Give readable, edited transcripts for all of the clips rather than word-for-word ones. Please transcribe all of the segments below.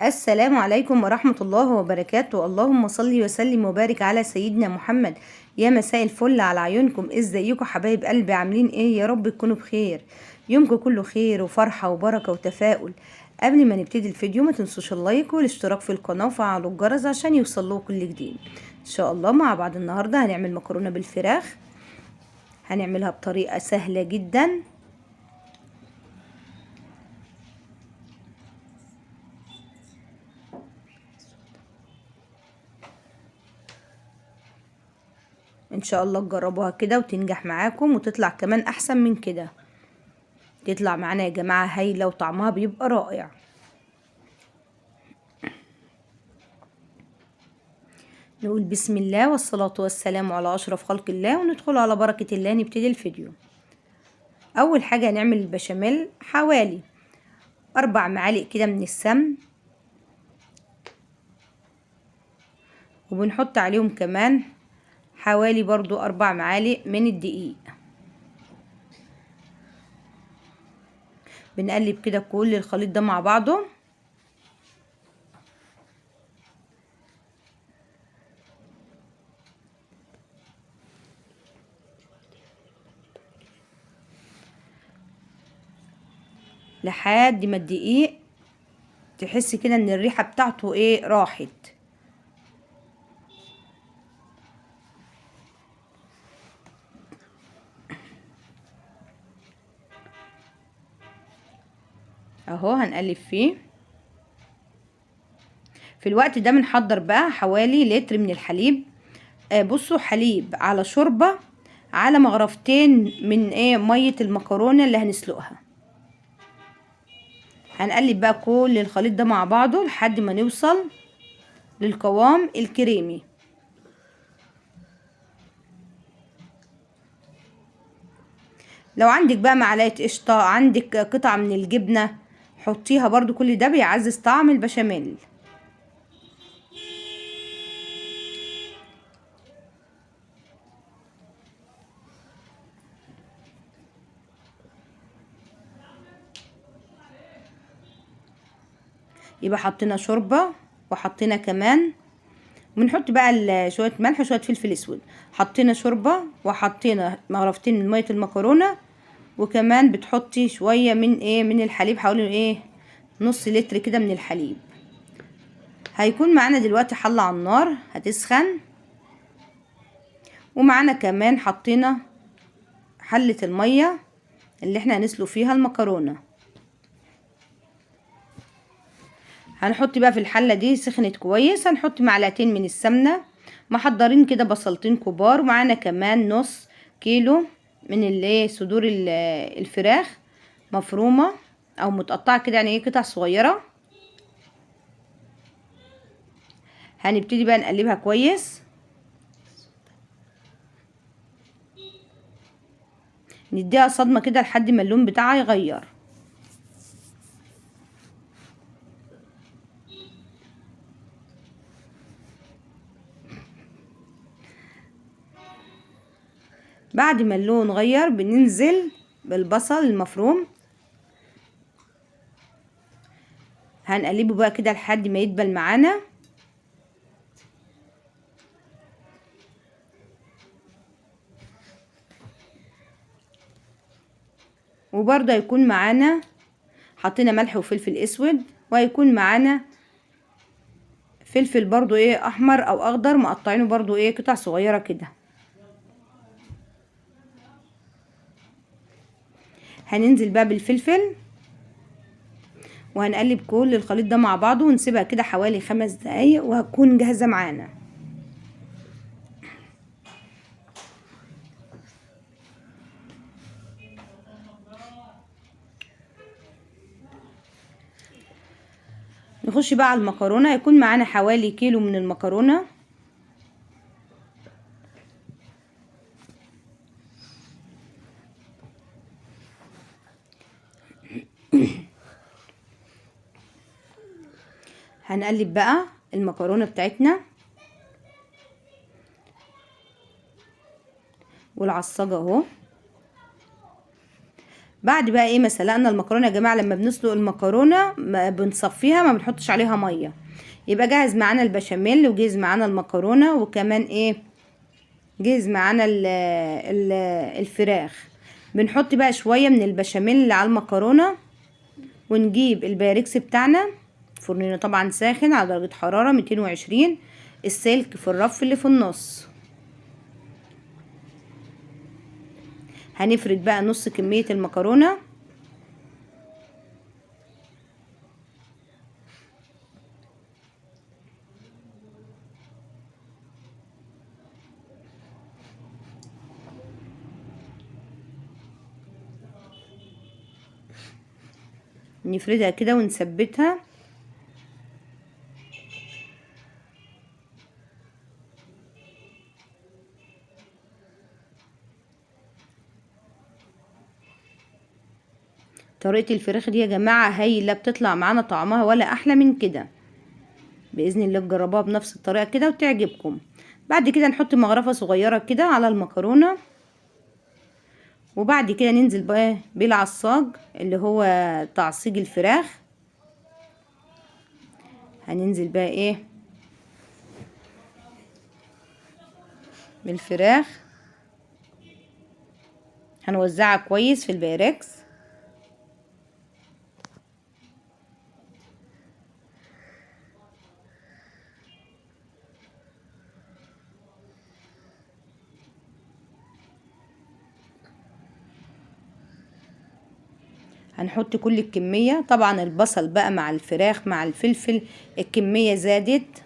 السلام عليكم ورحمة الله وبركاته. اللهم صل وسلم وبارك على سيدنا محمد. يا مساء الفل على عيونكم، ازيكم حبايب قلبي؟ عاملين ايه؟ يا رب تكونوا بخير، يومكم كله خير وفرحة وبركة وتفاؤل. قبل ما نبتدي الفيديو ما تنسوش ال like والاشتراك في القناة وفعلوا الجرس عشان يوصلوا كل جديد ان شاء الله. مع بعض النهاردة هنعمل مكرونة بالفراخ، هنعملها بطريقة سهلة جدا. ان شاء الله تجربوها كده وتنجح معاكم وتطلع كمان احسن من كده، تطلع معانا يا جماعة هايلة وطعمها بيبقى رائع. نقول بسم الله والصلاة والسلام على اشرف خلق الله، وندخل على بركة الله نبتدي الفيديو. اول حاجة هنعمل البشاميل، حوالي 4 معالق كده من السمن، وبنحط عليهم كمان حوالي برضو 4 معالق من الدقيق. بنقلب كده كل الخليط ده مع بعضه. لحد ما الدقيق تحس كده ان الريحة بتاعته ايه راحت. اهو هنقلب فيه. في الوقت ده بنحضر بقى حوالي لتر من الحليب. بصوا، حليب على شوربة على مغرفتين من ايه مية المكرونة اللي هنسلقها. هنقلب بقى كل الخليط ده مع بعضه لحد ما نوصل للقوام الكريمي. لو عندك بقى معلقة قشطة، عندك قطعة من الجبنة حطيها برضو، كل ده بيعزز طعم البشاميل. يبقى حطينا شوربة وحطينا كمان، بنحط بقى شوية ملح وشوية فلفل اسود. حطينا شوربة وحطينا مغرفتين من مية المكرونة، وكمان بتحطي شوية من ايه من الحليب، حوالي ايه نص لتر كده من الحليب. هيكون معانا دلوقتي حلة على النار هتسخن، ومعانا كمان حطينا حلة المية اللي احنا هنسلق فيها المكرونة. هنحط بقى في الحلة دي، سخنت كويس، هنحط معلقتين من السمنة، محضرين كده بصلتين كبار، ومعانا كمان نص كيلو من الايه صدور الفراخ مفرومة او متقطعة كده، يعني ايه قطع صغيرة. هنبتدي بقى نقلبها كويس، نديها صدمة كده لحد ما اللون بتاعها يغير. بعد ما اللون غير بننزل بالبصل المفروم، هنقلبه بقى كده لحد ما يدبل معانا. وبرده هيكون معانا حطينا ملح وفلفل اسود، وهيكون معانا فلفل برده ايه احمر او اخضر مقطعينه برده ايه قطع صغيرة كده. هننزل بقى بالفلفل وهنقلب كل الخليط ده مع بعضه، ونسيبها كده حوالي 5 دقايق وهتكون جاهزة معانا. نخش بقى على المكرونة. هيكون معانا حوالي كيلو من المكرونة. هنقلب بقى المكرونة بتاعتنا والعصاجة اهو. بعد بقى ايه ما سلقنا المكرونه يا جماعة، لما بنسلق المكرونه ما بنصفيها، ما بنحطش عليها مية. يبقى جاهز معانا البشاميل، وجاهز معانا المكرونه، وكمان ايه جاهز معانا الفراخ. بنحط بقى شوية من البشاميل على المكرونه، ونجيب البيركس بتاعنا، فرننا طبعا ساخن على درجه حرارة 220، السلك في الرف اللي في النص. هنفرد بقى نص كمية المكرونه، نفردها كده ونثبتها. طريقة الفراخ دي يا جماعة هايلة، بتطلع معانا طعمها ولا أحلى من كده. بإذن الله تجربوها بنفس الطريقة كده وتعجبكم. بعد كده نحط مغرفة صغيرة كده على المكرونة، وبعد كده ننزل بقى بالعصاج اللي هو تعصيج الفراخ. هننزل بقى ايه بالفراخ، هنوزعها كويس في البيركس. هنحط كل الكمية، طبعا البصل بقى مع الفراخ مع الفلفل الكمية زادت.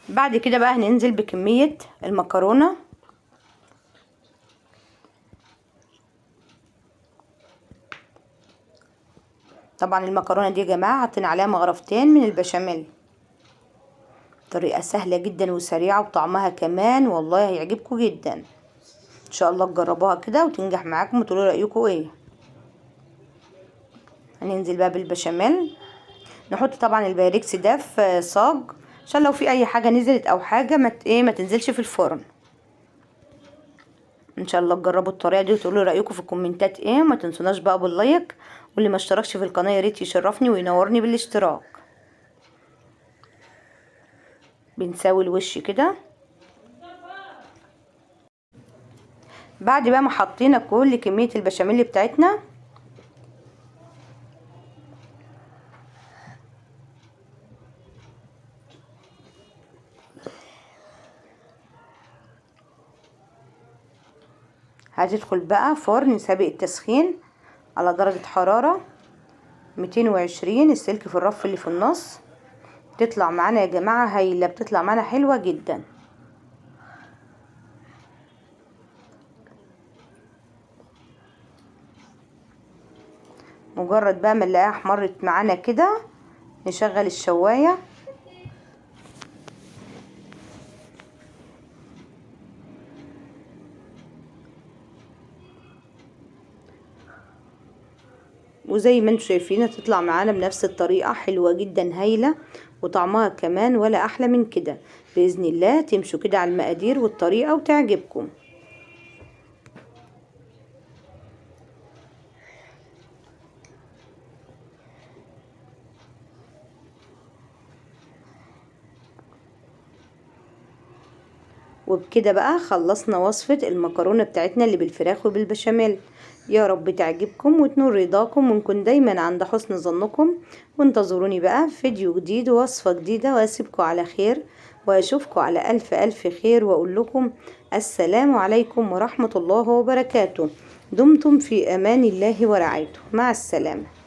بعد كده بقى هننزل بكمية المكرونة. طبعا المكرونة دي يا جماعة حاطين عليها مغرفتين من البشاميل. طريقة سهلة جدا وسريعة، وطعمها كمان والله هيعجبكم جدا. ان شاء الله تجربوها كده وتنجح معاكم وتقولوا رأيكم ايه. هننزل بقى بالبشاميل، نحط طبعا البايركس ده في صاج عشان لو في اي حاجة نزلت او حاجة ما تنزلش في الفرن. ان شاء الله تجربوا الطريقة دي وتقولوا رايكم في الكومنتات ايه. ما تنسوناش بقى بال like، واللي ما اشتركش في القناة يا ريت يشرفني وينورني بالاشتراك. بنساوي الوش كده. بعد بقى ما حطينا كل كمية البشاميل بتاعتنا، هتدخل بقى فرن سابق التسخين على درجة حرارة 220، السلك في الرف اللي في النص. تطلع معانا يا جماعة هايلة، بتطلع معانا حلوة جدا. مجرد بقى ما نلاقيها احمرت معانا كده نشغل الشواية. وزي ما انتم شايفين هتطلع معانا بنفس الطريقة، حلوة جدا هايلة، وطعمها كمان ولا احلى من كده. بإذن الله تمشوا كده على المقادير والطريقة وتعجبكم. وبكده بقى خلصنا وصفة المكرونة بتاعتنا اللي بالفراخ وبالبشاميل. يا رب تعجبكم وتنور رضاكم، ونكون دايما عند حسن ظنكم. وانتظروني بقى في فيديو جديد ووصفة جديدة، واسيبكم على خير واشوفكم على الف الف خير، واقول لكم السلام عليكم ورحمة الله وبركاته. دمتم في امان الله ورعايته. مع السلامة.